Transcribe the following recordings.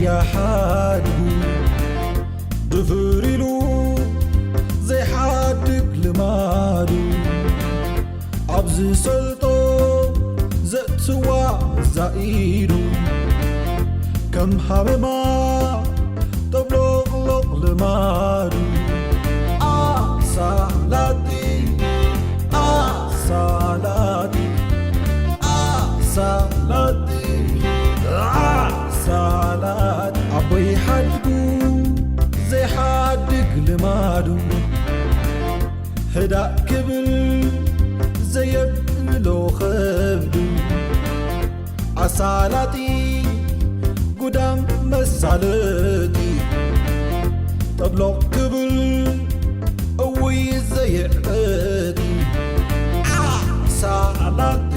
ያሓድጉ ድፍር ኢሉ ዘይሓድግ ልማዱ ኣብ ዝሰልጦ ዘእትዋ ዛኢዱ ከም ሃመማ ጠብሎቕሎቕ ልማዱ ኣሳላጢ ኣሳላጢ ኣሳላጢ ኣሳላጢ ኣቦይ ሓድጉ ዘይሓድግ ልማዱ ህዳእ ክብል ዘየብሎ ኸብዱ ኣሳላጢ ጉዳም መሳለጢ ጠብሎቕ ክብል እውይ ዘየዕበጢ ኣሳላጢ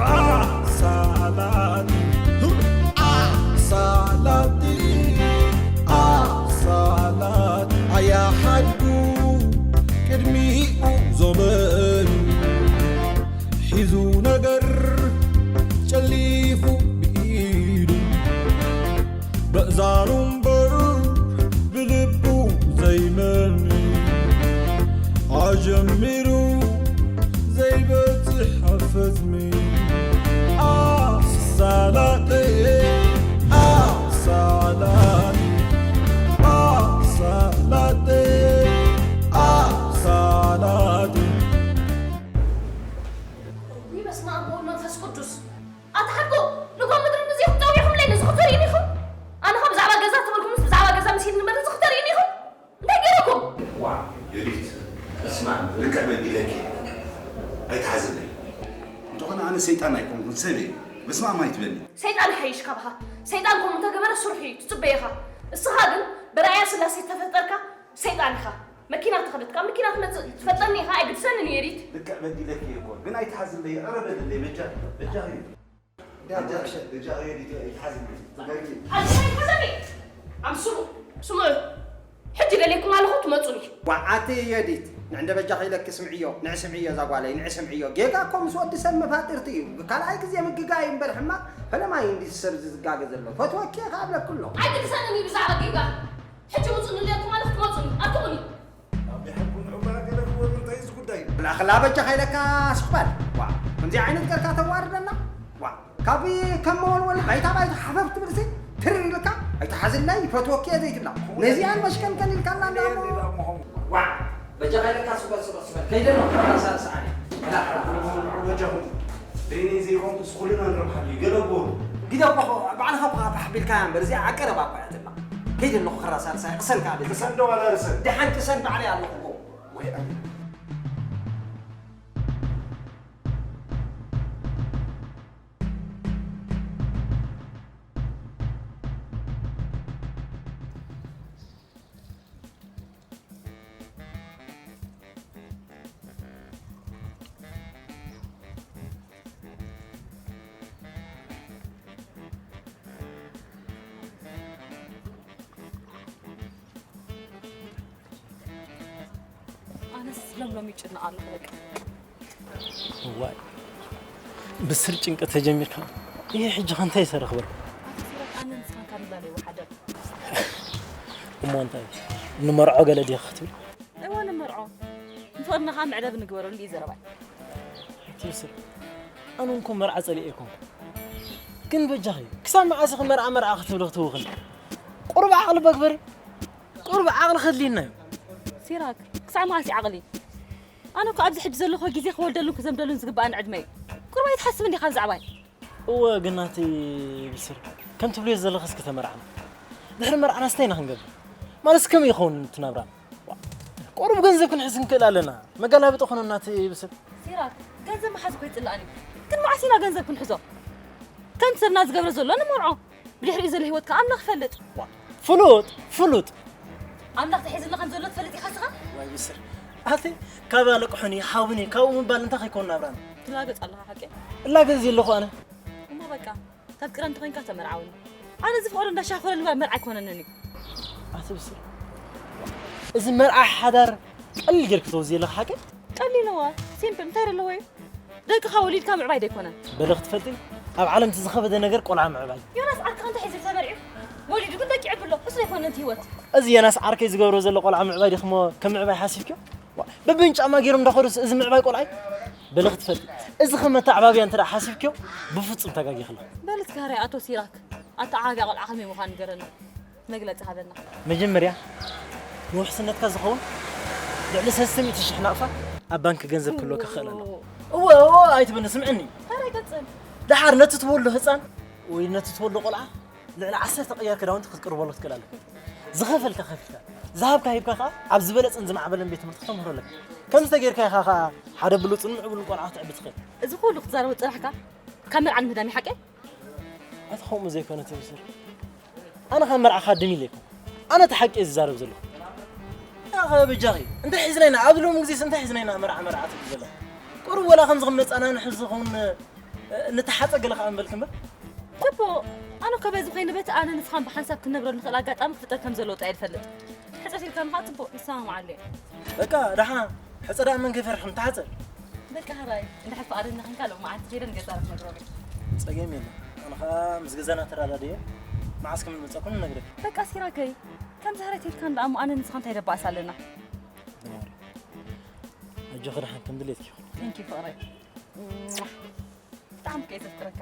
ኣሳላጢ ኣሳላጢ ኣሳላጢ ኣያሓድጉ ቅድሚኡ ዞመን ሒዙ ነገር ጨሊፉ ብኢዱ በእዛኑ እምበር ብልቡ ዘይመኒ ኣጀሚሩ ዘይበጽሕ ኣፈጽሚ ኣሳላጢ ኣሳላጢ ኣሳላጢ ኣሳላጢ ውይ በስመ ኣብ ወወልድ ወመንፈስ ቅዱስ ኣታ ሓቆ ንጎ ምድሪ እዚ ክትጸውዕኹም ለይ ነዚ ክትሪእን ኢኹም ኣነ ካብ ብዛዕባ ገዛ ትብልኩምስ ብዛዕባ ገዛ መሲል ንበር እዚ ክትሪእን ኢኹም እንታይ ገይረኩም ዋ ዮዲት እስማ ልክዕ በዲለኪ ኣይትሓዝለይ እንተኾነ ኣነ ሰይጣን ኣይኮንኩን ሰብ እየ በስማም ኣይትበልኒ ሰይጣን ይሓይሽ ካባኻ ሰይጣን ከምኡ እንተገበረ ስርሑ እዩ ትፅበየኻ እስኻ ግን ብራእያ ስላሴ ተፈጠርካ ሰይጣን ኢኻ መኪና ተኸደትካ መኪና ትመፅእ ትፈልጠኒ ኢኻ ኣይግድሰንን እዩ ዮዲት ልክዕ በዲለኪ እየ እኮ ግን ኣይትሓዝለይ ኧረ በልለይ በጃ በጃ እዩ ኣልሻይ ሓዘኒ ኣምስሉ ስምዑ ሕጂ ደልየኩም ኣለኹ ትመፁኒ ዋዓቲ የዲት ንዕንደ በጃኺ ኢለኪ ስምዕዮ ንዕ ስምዕዮ እዛ ጓለይ ንዕ ስምዕዮ ጌጋ እኮ ምስ ወዲ ሰብ መፋጥርቲ እዩ ካልኣይ ግዜ ምግጋይ እምበር ሕማቕ ፈለማይ እንዲ ሰብ ዝጋገ ዘሎ ፈትወኪ እየ ከኣብለኪ ኣሎ ኣይትድሰኒ ብዛዕባ ጌጋ ሕጂ ውፁኒ ኢለኩም ኣለኹ ትመፁኒ ኣትኹኒ ላኽላ በጃኻ ኢለካ ስቕ በል ዋ ከምዚ ዓይነት ገርካ ተዋርደና ዋ ካብ ከም መወልወሊ ባይታ ባይታ ሓፈፍ ትብል ሲ ትር ኢልካ ኣይትሓዝለይ ይፈትወኪ እየ ዘይትብላ ነዚኣን መሽከንከን ኢልካና ዋ በጃኻ ኢለካ ስቕ በል ስቕ በል ስቕ በል ከይደ ነው ራሳ ሰዓኒ በጃኹም በይነይ ዘይኮንኩስ ኩልና ንረብሓሉ እዩ ገለ ግበሩ ግደፎ ባዕልኻ እኳ ባሕቢልካያ እምበር እዚኣ ኣቀረባ እኳ እያ ትብላ ከይደ ኣለኹ ክራሳርሳ ይቕሰልካ ብል ክሰንዶ ዋላ ርሰን ደሓን ቅሰን ባዕለይ ኣለኹ እኮ ወይ ኣነ ኣነስ ሎምሎም ይጭነቕ ኣለኹ በቃ። እዋይ ብስር ጭንቀት ተጀሚርካ ይህ ሕጂ ከ እንታይ ይሰርኽ በል ኣነ ንስኻን ካብ ንዛለ ይወሓደር እሞ እንታይ ንመርዖ ገለ ድየ ክትብል እዋ ንመርዖ ንፍቕርና ከዓ መዕለቢ ንግበረሉ እዩ ዘረባይ ትብስር ኣነ እንኮ መርዓ ጸሊኤ ኣይኮንኩ ግን በጃኺ ክሳብ መዓስ ኢኺ መርዓ መርዓ ክትብሊ ክትውኽሊ ቁሩብ ዓቕሊ በግበሪ ቁሩብ ዓቕሊ ከድልየና እዩ። ሲራክ፣ ክሳዕ መዓስ እዩ ዓቕሊ? ኣነ እኮ ኣብዚ ሕጂ ዘለኹዎ ግዜ ክወልደሉን ክዘምደሉን ዝግበኣኒ ዕድመ እዩ። ቁሩብ ኣይትሓስብን ዲኻ ብዛዕባይ? እወ ግን ናተይ ብስር፣ ከም ትብልዮ ዘለኽስ ክተመርዓና። ድሕሪ መርዓናስ እንታይ ኢና ክንገብር? ማለትስ ከመይ ይኸውን እቲ ናብራና? ዋእ፣ ቁሩብ ገንዘብ ክንሕዝ ክንክእል ኣለና። መገላበጢ ኮነና እቲ ብስር። ሲራክ፣ ገንዘብ ምሓዝ እኮ ኣይጽላእን እዩ። ግን መዓስ ኢና ገንዘብ ክንሕዞ? ከምቲ ሰብና ዝገብሮ ዘሎ ንመርዖ። ብድሕሪኡ ዘሎ ህይወትካ ኣምላኽ ይፈልጥ። ፍሉጥ ፍሉጥ። ኣምላኽ ተሒዙልና ከም ዘሎ ትፈልጥ ኢኻ እስኻ? ዋይ ብስር። ኣቲ ካብ ኣለቅሑኒ ሓውኒ ካብኡ ምባል እንታይ ከይኮን ናብራና። ትላገጽ ኣለኻ ሓቂ? እላገጽ ዘለኹ ኣነ። እሞ በቃ ተፍቅረኒ ተኾይንካ ተመርዓውኒ። ኣነ ዝፍቐዶ እንዳሻኾረ ልባ መርዓ ኣይኮነንን እዩ። ኣቲ ብስር። እዚ መርዓ ሓዳር ቀሊል ጌርክ ተወዝየ ኣለኻ ሓቂ? ቀሊል እዋ ሲምፕል እንታይ ደለዎ እዩ? ደቅኻ ወሊድካ ምዕባይ ደይኮነ። በለ ክትፈልጢ ኣብ ዓለም እቲ ዝኸበደ ነገር ቆልዓ ምዕባይ። ዮናስ ዓርክኻ እንታይ ሒዙ ተመርዕዩ? ወሊዱ ግን በቂ ዕብሎ እሱ ዘይኮነ እቲ ህይወት። እዚ የናስ ዓርከይ ዝገብሮ ዘሎ ቆልዓ ምዕባይ ዲኽሞ ከም ምዕባይ ሓሲብክዮ? ዋ፣ በበይን ጫማ ገይሮም እንዳኸዱስ እዚ ምዕባይ ቆልዓይ? በሊ ክትፈልጢ። እዚ ከም መተዓባብያ እንተ ደኣ ሓሲብክዮ፣ ብፍጹም ተጋጊኽላ። በል እስከ ሃራይ ኣቶ ሲራክ፣ ኣተዓባብያ ቆልዓ ከመይ ምዃኑ ንገረና። መግለጺ ሃበና። መጀመርያ ንውሕስነትካ ዝኸውን ልዕሊ ሰለስተ ሚእቲ ሽሕ ናቕፋ ኣብ ባንክ ገንዘብ ክህልወካ ክኽእል ኣለዎ። እወ፣ እወ፣ ኣይትበኒ፣ ስምዕኒ። ሃራይ ቀጽል። ደሓር ነቲ ትወልዶ ህጻን ወይ ነቲ ትወልዶ ቆልዓ ልዕሊ ዓሰርተ ቅያር ክዳውንቲ ክትቅርበሉ ትክእል ኣለካ። ዝኸፈልካ ከፊልካ፣ ዝሃብካ ሂብካ ከኣ ኣብ ዝበለጸን ዝማዕበለን ቤት ትምህርቲ ክተምህሮ ኣለካ። ከምዚ ተጌርካ ኢኻ ከኣ ሓደ ብሉጽን ምዕቡልን ቆልዓ ክተዕቢ ትኽእል። እዚ ኩሉ ክትዛረቦ ዝጸናሕካ ካብ መርዓ ንምህዳም እዩ ሓቀይ? ኣቲ ከምኡ ዘይኮነ ትብስር። ኣነ ካብ መርዓ ክሃድም ኢለ ኣይኮን። ኣነ እቲ ሓቂ እየ ዝዛረብ ዘለኹ። ኣኸ በጃኺ፣ እንታይ ሒዝና ኢና? ኣብዚ ሎሚ ግዜስ እንታይ ሒዝና ኢና መርዓ መርዓ ትብል ዘለኻ? ቁሩብ ወላ ከምዚ ከም መጸናንሒ ዝኸውን ንተሓጸ ገለ ከኣ ንበልኪ እምበር። ጀቦ፣ ኣነ እኮ በዚ ኮይነ በቲ ኣነ ንስኻን ብሓንሳብ ክንነብረሉ ንኽእል ኣጋጣሚ ክፍጠር ከም ዘለዎ ጥራይ እየ ዝፈልጥ። ሕጽር ኢልካ ምኻድ ጽቡቕ፣ ይሰማማዓሉ እየ። በቃ፣ ደሓን፣ ሕጸ ደኣ መን ከይፈርሕን፣ ተሓጸ። በቃ፣ ሕራይ፣ እንድሕር ፍቓደኛ ኾንካ፣ ሎም መዓልቲ ከይደ ንገዛና ክነግሮም እየ። ጸገም የለን። ኣነ ኸኣ ምስ ገዛና ተረዳድየ፣ መዓስ ከም ንመጸኩም ንነግረኪ። በቃ፣ ሲራከይ፣ ከምዚ ሕራይ ተይልካ እንዳ እሞ ኣነ ንስኻ እንታይ ደባእስ ኣለና? ዝማሪ። ኣጆኺ ደሓን ከም ድሌትኪ ይኹን። Thank you ፍቕረይ። ብጣዕሚ እኮ እየ ዘፍቅረካ።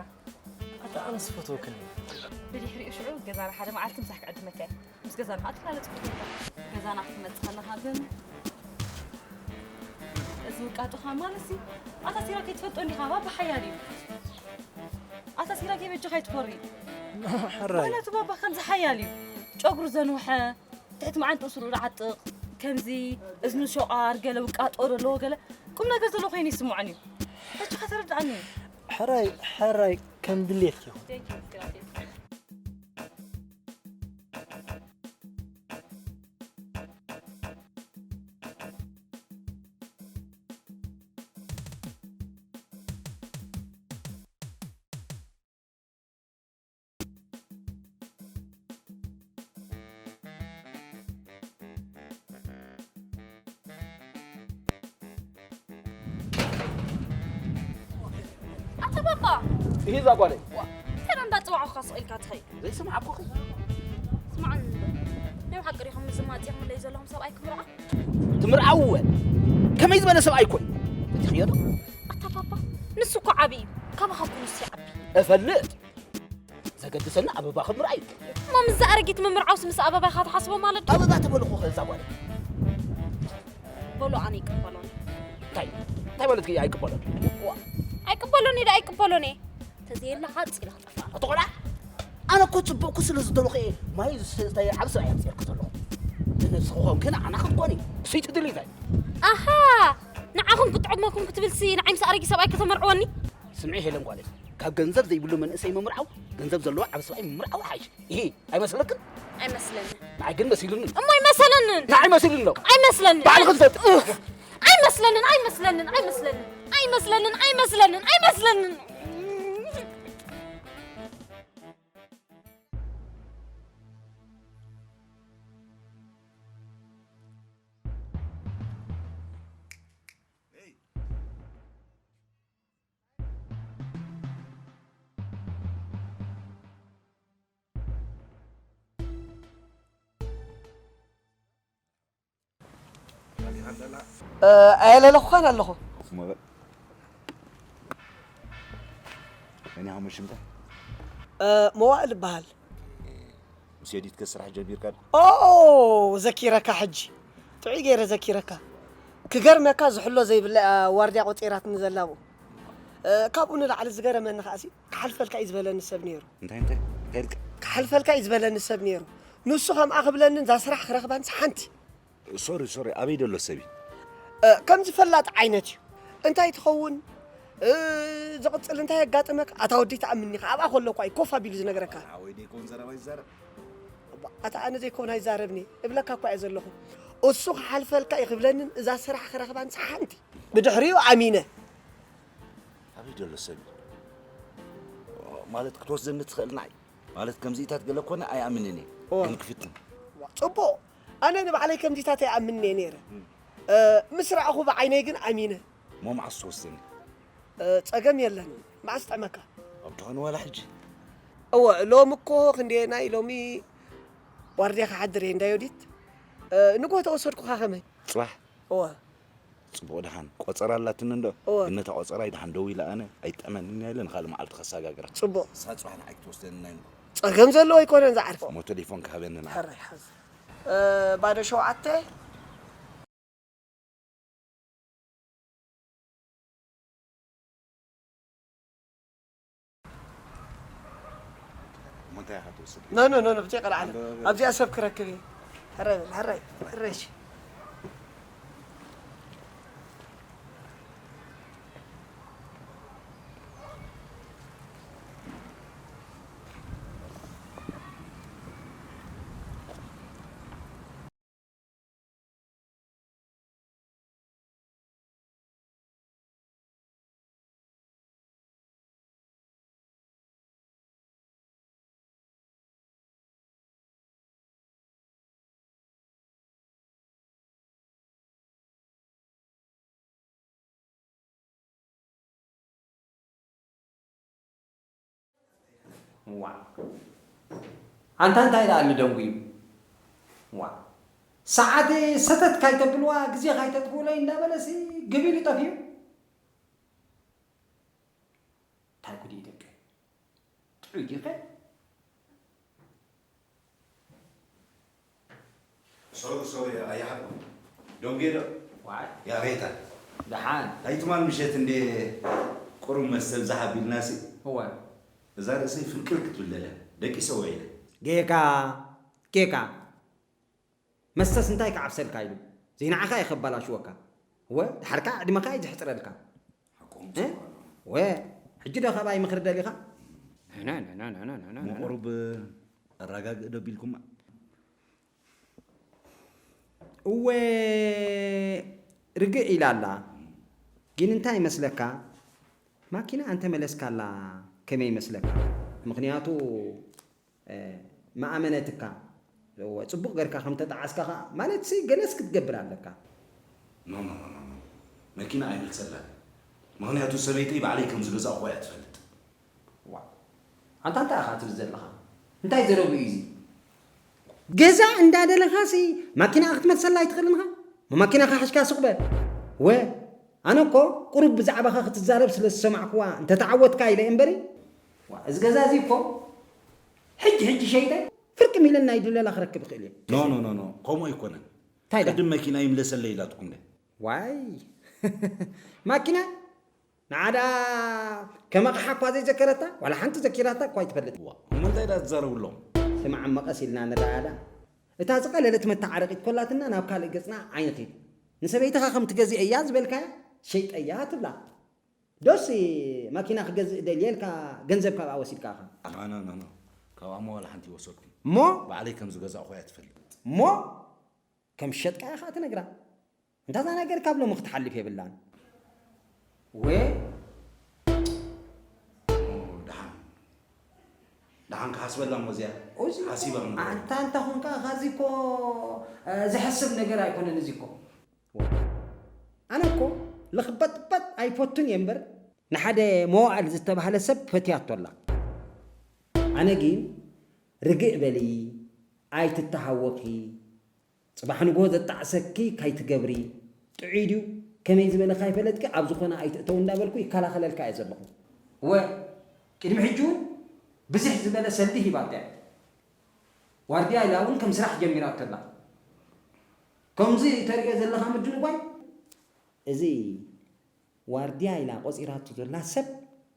ኣታ ኣነስ ፈትወክኒ። ብድሕሪኡ ሽዑ ገዛና ሓደ መዓልቲ ምሳሕ ክዕድመካ እየ። ምስ ገዛና ከዓ ትፈላለ ጽቡቅ ነበር። ገዛና ክትመጽእ ከለኻ ግን እዚ ውቃጦኻ ማለትሲ ኣታ ሲራክ ከይትፈልጦ እንዲኻ ባባ ሓያል እዩ። ኣታ ሲራክ በጃኻ ኣይትኮሪ። ሕራይ። ምኽንያቱ ባባ ከምዚ ሓያል እዩ። ጨጉሩ ዘንውሐ ትሕቲ መዓንጥኡ ስሩ ዝዓጥቕ፣ ከምዚ እዝኑ ሸቋር፣ ገለ ውቃጦ ዘለዎ፣ ገለ ቁም ነገር ዘለዎ ኮይኑ ይስምዖን እዩ። ሕጂ ከተረድኣኒ እዩ። ሕራይ፣ ሕራይ ከም ድሌትኪ ይኹን። Thank you፣ ምስጋና። ኣታ ባባ! ይሄ እዛ ጓለይ። ዋ፣ እንታይ ደኣ እንዳጸዋዕኹኻ ስቕ ኢልካ ትኸይድ? ዘይሰማዕኩኺ? ስማዕኒ እንዶ። ናይ ብሓቂ ዲኹም እዚ ማጽያ ክምለዩ ዘለኹም ሰብኣይ ክምርዖ? ትምርዓውወ? ከመይ ዝበለ ሰብኣይ እኮ እዩ? ፈቲኽዮ ዶ? ኣታ ባባ፣ ንሱ እኮ ዓቢ እዩ። ካባኻ እኮ ንሱ ይዓቢ። እፈልጥ። ዘገድሰና ኣበባኺ ምርኣይ እዩ። እሞ ምስዛ ኣረጊት ምምርዓውስ ምስ ኣበባኻ ትሓስቦ ማለት ድዩ? ኣበባ ተበልኹ ከ እዛ ጓለይ። በሎ ኣነ ይቅበሎን። እንታይ? እንታይ ማለት እዩ ኣይቅበሎን? ዋ፣ ኣይቅበሎን ኢለ ኣይቅበሎን እየ። ተዘየላ ሓጽ ኢለ ክጠፍኣ። ኣቶ ቆልዓ፣ ኣነ እኮ ጽቡቕኩ ስለ ዝደለኹ እየ ማይ ዝስተ ዓብ ሰብኣይ ኣምጺኤልኩ ዘለኹ። ንነብስኺ ኮንኪ ንዓና ክትኮኒ። እሱይ ትድሊ እንታይ? ኣሃ፣ ንዓኹም ክጥዕመኩም ክትብልሲ ንዓይ ምስ ኣረጊት ሰብኣይ ከተመርዕወኒ? ስምዒ ሄለን ጓለይ፣ ካብ ገንዘብ ዘይብሉ መንእሰይ ምምርዓው፣ ገንዘብ ዘለዎ ዓቢ ሰብኣይ ምምርዓው ይሓይሽ። ይሄ ኣይመስለክን? ኣይመስለንን። ንዓይ ግን መሲሉኒ። እሞ ኣይመሰለንን። ንዓይ መሲሉኒ ኣሎ። ኣይመስለንን። ባዕልኺ ትፈልጢ። እህ! ኣይመስለንን፣ ኣይመስለንን፣ ኣይመስለንን፣ ኣይመስለንን፣ ኣይመስለንን፣ ኣይመስለንን። እ፣ ኣየለለኹኻን ኣለኹ። ስሞ በል። ናይ ናሆም ሽምታ? እ፣ መዋእል እበሃል። ምስ ዮዲት ከ ስራሕ ጀሚርካ ዶ? ኦ፣ ዘኪረካ ሕጂ። ጥዑይ ገይረ ዘኪረካ። ክገርመካ ዝሕሎ ዘይብላ እያ ዋርድያ ቆጺራትኒ ዘላ ብኡ። እ፣ ካብኡ ንላዕሊ ዝገረመኒ ከኣሲ፣ ክሓልፈልካ እዩ ዝበለኒ ሰብ ነይሩ። እንታይ፣ እንታይ? እንታይ ኢልካ? ክሓልፈልካ እዩ ዝበለኒ ሰብ ነይሩ። ንሱ ከምኣ ክብለንን እዛ ስራሕ ክረኽባንስ ሓንቲ። ሶሪ፣ ሶሪ፣ ኣበይ ደሎ ሰብ እዩ? እ፣ ከምዚ ፈላጥ ዓይነት እዩ። እንታይ ትኸውን? እ፣ ዝቕጽል እንታይ የጋጥመካ? ኣታ ወዲ ትኣምኒ ኢኻ። ኣብኣ ከሎ እኳ እዩ ኮፍ ኣቢሉ ዝነግረካ። ሓወይ ደይኮን ዘረባ ይዛረብ። ኣታ ኣነ ዘይኮን ኣይዛረብኒ እብለካ እኳ እየ ዘለኹ። እሱ ክሓልፈልካ እዩ ክብለንን እዛ ስራሕ ክረኽባንስ ሓንቲ። ብድሕሪኡ ኣሚነ። ኣበይ ደሎ ሰብ እዩ? ማለት ክትወስደኒ ትኽእል ንዓይ? ማለት ከምዚታት ገለ ኮነ ኣይኣምንን እየ። እዋ። ግን ክፍትን። እዋ፣ ጽቡቕ። ኣነ ንባዕለይ ከምዚታት ኣይኣምንን እየ ነይረ። እም። እ፣ ምስ ረኣኹ ብዓይነይ ግን ኣሚነ። እሞ መዓስ ትወስደኒ? እ፣ ጸገም የለን። መዓስ ጠመካ? ኣብ ድኾነ ዋላ ሕጂ? እወ፣ ሎሚ እኮ ክንደየናይ ሎሚ ዋርድያ ክሓድር እየ እንዳ ዮዲት። ንግሆ ተወሰድኩኻ ከመይ? ጽባሕ? እወ። ጽቡቕ ደሓን። ቆጸራ ኣላትኒ እንዶ? እወ። ግን ነታ ቆጸራይ ደሓን ደው ኢለ ኣነ ኣይጥዕመንን እያ ኢለ ንኻልእ መዓልቲ ከሰጋግራ። ጽቡቕ። ንሳ ጽባሕ ንዓይ ክትወስደኒ ናይ ንግሆ። ጸገም ዘለዎ ኣይኮነን ዝዓርፎ። እሞ ቴሌፎን ክሃበኒ ንዓ። ሕራይ ሓዝ። ባዶ ሸውዓተ። እሞ እንታይ ኢኻ ትወስድ? ኖ፣ ኖ፣ ኖ፣ ኖ፣ ብዘይ ቀልዓለም። ኣብዚኣ ሰብ ክረክብ እየ። ሕራይ በል፣ ሕራይ፣ ሕራይ፣ እሺ። ዋ ኣንታ እንታይ ደኣ ንደንጉዩ? ዋ ሰዓት ሰተት ካይተብልዋ ግዜ ካይተጥፍኡለይ እንዳበለሲ ግብ ኢሉ ጠፊኡ። እንታይ ጉድ እዩ ደቂ? ጥዑይ ዲኸ? ሶሪ ሶሪ ኣይሓቁ ደንጌ ዶ ዋይ ያሬታ ደሓን። ናይ ትማል ምሸት እንዴ ቁሩብ መስተ ብዛሕ ኣቢልናሲ እወ እዛ ርእሰይ ፍንቅል ክትብለለ ደቂሰ ውዒለ። ጌጋ ጌጋ መስተስ እንታይ ክዓብሰልካ ኢሉ ዘይንዓኻ እዩ ከባላሽወካ። እወ ድሓርካ ዕድመኻ እዩ ዝሕፅረልካ። ሓቆም እ? ጽቡቕ ኣሎ። ወ ሕጂ ዶ ካባይ ምኽሪ ደሊኻ? ና፣ ና፣ ና፣ ና፣ ና፣ ና፣ ና፣ ና። ምቑሩብ ኣረጋግእ ዶ ቢልኩማ? እወ ርግእ ኢላ ኣላ። ግን እንታይ ይመስለካ? ማኪና እንተ መለስካላ ከመይ ይመስለካ? ምኽንያቱ እ፣ መኣመነትካ፣ እወ፣ ጽቡቕ ጌርካ ከም ተጠዓስካ ኸኣ፣ ማለትሲ ገለስ ክትገብር ኣለካ። ኖ፣ ኖ፣ ኖ፣ ኖ፣ ኖ። መኪና ኣይመልሰላን። ምኽንያቱ ሰበይተይ ባዕለይ ከም ዝገዛእኹዋ እያ ትፈልጥ። ዋእ። ኣንታ እንታይ ኢኻ ትብል ዘለኻ? እንታይ ዘረብኡ እዩ እዚ? ገዛ እንዳደለኻሲ ማኪና ክትመልሰላ ኣይትኽእልን ኢኻ? ማኪናኻ ሓዝካ ስቕ በል። ወ፣ ኣነ እኮ ቁሩብ ብዛዕባኻ ክትዛረብ ስለ ዝሰማዕኩዋ እንተተዓወትካ ኢለ እየ እምበሪ። ዋ፣ እዚ ገዛ እዚ እኮ ሕጂ ሕጂ ሸይጠ ፍርቂ ሚልን ናይ ድለላ ክረክብ እኽእል እየ። ኖ፣ ኖ፣ ኖ፣ ኖ፣ ከምኡ ኣይኮነን። እንታይ ደኣ? ቅድም መኪና ይምለሰለይ ኢላትኩም ደ። ዋይ፣ ማኪና ንዓ ደኣ ከም ኣቕሓ እኳ ዘይዘከረታ፣ ዋላ ሓንቲ ዘኪራታ እኳ ኣይትፈልጥ። ዋ፣ እሞ እንታይ ደኣ ትዛረቡ ኣለኹም? ስማዕ እሞ ቀስ ኢልና ንረኣያ ደኣ። እታ ዝቐለለት መተዓረቒት ኮላትና ናብ ካልእ ገጽና ኣይንኺድ። ንሰበይትኻ ከም ትገዝእ እያ ዝበልካያ፣ ሸይጠያ ትብላ። ዶስ ማኪና ክገዝእ ደልየ ኢልካ ገንዘብ ካብኣ ወሲድካ ኢኻ። ኖ፣ ኖ፣ ኖ፣ ኖ። ካብኣ እሞ ዋላ ሓንቲ ይወሰድኩም። እሞ? ባዕለይ ከም ዝገዛእኹ እያ ትፈልጥ። እሞ? ከም ዝሸጥካ ኢኻ ትነግራ። እንታ እዛ ነገር ካብ ሎሚ ክትሓልፍ የብላን። ወ? ኦ፣ ደሓን። ደሓን ክሓስበላ እሞ እዚኣ እዚ ሓሲባ እሞ። ኣንታ እንተ ኾንካ፣ ኻዚ እኮ፣ እ፣ ዝሕስብ ነገር ኣይኮነን እዚ እኮ። ኣነ እኮ ልኽበጥበጥ ኣይፈቱን እየ እምበር፣ ንሓደ መዋእል ዝተባህለ ሰብ ፈትያቶ ኣላ። ኣነ ግን ርግእ በሊ፣ ኣይትተሃወኺ፣ ጽባሕ ንግሆ ዘጣዕሰኪ ካይትገብሪ፣ ጥዑይ ድዩ ከመይ ዝበለ ካይፈለጥኪ ኣብ ዝኾነ ኣይትእተው እንዳበልኩ ይከላኸለልካ እየ ዘለኹ። እወ፣ ቅድሚ ሕጂ እውን ብዝሕ ዝበለ ሰልዲ ሂባቶ እያ። ዋርድያ ኢላ እውን ከም ስራሕ ጀሚራቶ ኣላ። ከምዚ ተርእዮ ዘለኻ ምድንጓይ፣ እዚ ዋርድያ ኢላ ቆጺራቶ ዘላ ሰብ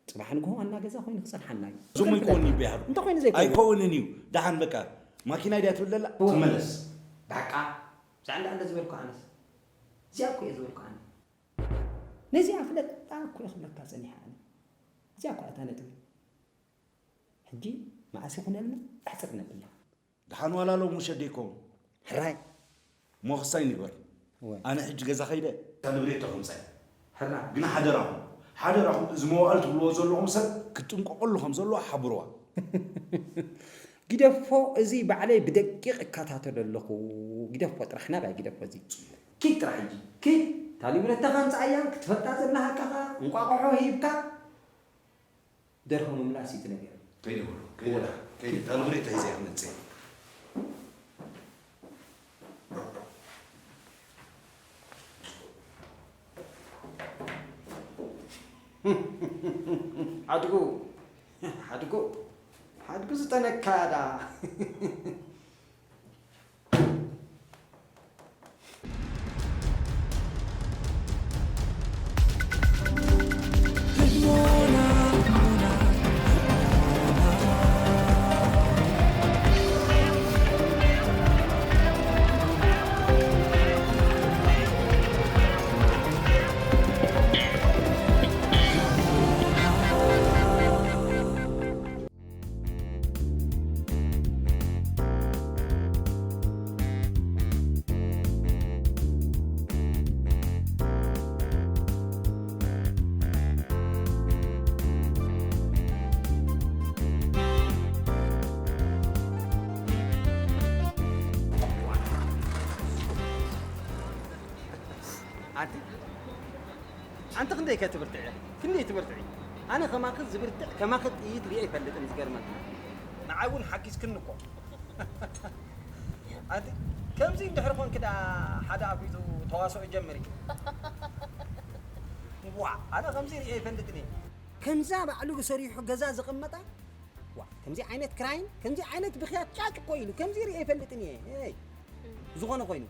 ጽባሕ ንግሆ ዋና ገዛ ኮይኑ ክጸንሓና እዩ። እዞም ኣይኮን ይበሃሉ። እንተ ኮይኑ ዘይኮይኑ። ኣይኮውንን እዩ። ደሓን በቃ ማኪና ድያ ትብል ዘላ? እወ። ትመለስ። በቃ። ብዛዕባ እንዳ ዝበልኩ ኣነስ። እዚኣ እኮ እየ ዝበልኩ ኣነ። ነዚኣ ፍለጣ እኮ እየ ክብለካ ጸኒሐ ኣነ። እዚኣ እኮ እታ ነጥቢ። ሕጂ መኣስ ይኹነልና? ኣሕጽር ነብላ። ደሓን ዋላ ሎሚ ውሸደይ ከውን። ሕራይ። እሞ ክሳይ ንግበር። እወ። ኣነ ሕጂ ገዛ ከይደ፣ እታ ንብሬቶ ከምጻይ። ሕራይ። ግና ሓደራኹም፣ ሓደራኹም፣ እዚ መዋእል ትብልዎ ዘለኹም ሰብ ክትጥንቀቐሉ ከም ዘለዎ ሓብርዋ። ግደፎ፣ እዚ ባዕለይ ብደቂቕ እከታተሎ ኣለኹ። ግደፎ ጥራሕ፣ ናባይ ግደፎ እዚ። ኪድ ጥራሕ ሕጂ፣ ኪድ። እታ ንብሬቶኻ ኣምጽኣያ፣ ክትፈልጣ ዘለካ ከኣ፣ እንቋቑሖ ሂብካ፣ ደርሆ ምምላስ እዩ እቲ ነገር። ከይደ በሎ፣ ከይደ፣ ከይደ፣ እታ ንብሬቶ ሒዘ እየ ክመጽእ። ሓድጉ፣ ሓድጉ፣ ሓድጉ ዝተነካዳ። ኣንቲ ኣንቲ ክንደይ ከ ትብርትዒ? ክንደይ ትብርትዒ? ኣነ ከማኺ ዝብርትዕ ከማኺ ጥይት ሪኤ ይፈልጥን ዝገርመካ። ንዓይ እውን ሓጊዝክኒ እኮ። ኣንቲ ከምዚ እንድሕር ኮንክ ደኣ ሓደ ኣፍሪጡ ተዋስኦ ይጀምር እዩ። ዋ ኣነ ከምዚ ሪኤ ይፈልጥን እየ። ከምዛ ባዕሉ ሰሪሑ ገዛ ዘቐመጣ ዋ ከምዚ ዓይነት ክራይም ከምዚ ዓይነት ብኽያት ጫጭ እኮ ኢሉ ከምዚ ሪኤ ይፈልጥን እየ። ይ ዝኾነ ኮይኑ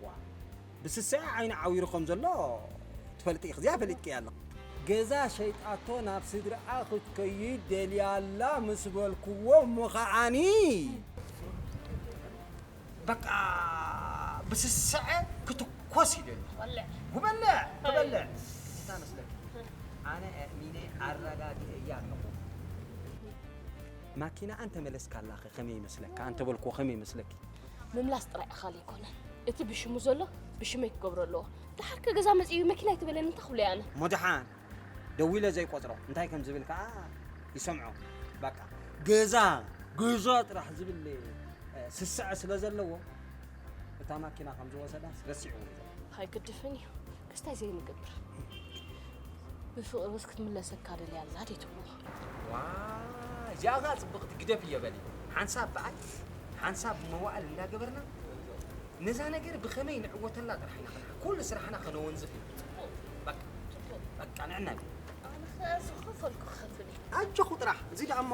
ዋ ብስስዐ ዓይኒ ዓዊሩ ከም ዘሎ ትፈልጢ ኢኺ እዚኣ ፈሊጥኪ ኣለኹ። ገዛ ሸይጣቶ ናብ ስድርኣ ክትከይድ ደልያ ኣላ ምስ በልክዎ እሞ ከዓኒ በቃ ብስስዐ ክትኮስ ኢሉ ኣሎ። ወልዕ። ጉበልዕ ጉበልዕ። እንታይ መስለኪ ኣነ ኣእሚነ ኣረጋጊዐያ ኣለኹ። ማኪና ኣንተመለስካላኸ ከመይ ይመስለካ? ኣንተበልክዎ ከመይ ይመስለኪ? ምምላስ ጥራይ እኻል ኣይኮነን። እቲ ብሽሙ ዘሎ ብሽመይ ክገብሮ ኣለዎ። ደሓር ከ ገዛ መጺኡ መኪና ኣይትበለኒ እንታይ ክብሎ እየ ኣነ? እሞ ደሓን ደዊለ ዘይቆጽሮ እንታይ ከም ዝብል ከኣ ይሰምዖ። በቃ ገዛ ገዛ ጥራሕ ዝብል ስስዐ ስለ ዘለዎ እታ ማኪና ከም ዝወሰዳስ ረሲዕዎ እዩ ዘሎ። ኣይግድፍን እዩ። ክስታይ ዘይንገብር። ብፍቕሪ በስ ክትምለሰካ ደልያ ኣላ ድዩ ትብልዎ? ዋ እዚኣ ኸኣ ጽብቕቲ ግደፍ እየ በሊ። ሓንሳብ በዓል ሓንሳብ መዋእል እንዳገበርና ነዛ ነገር ብኸመይ ንዕወተላ ጥራሕ ኢና ኸና ኩሉ ስራሕና ኸነወንዝፍ እዩ። በቃ በቃ ንዕና እዩ። ኣነ ኸኣ ዝኸፈልኩ ክኸፍል እዩ። ኣጆኹ ጥራሕ እዚ ደኣ እሞ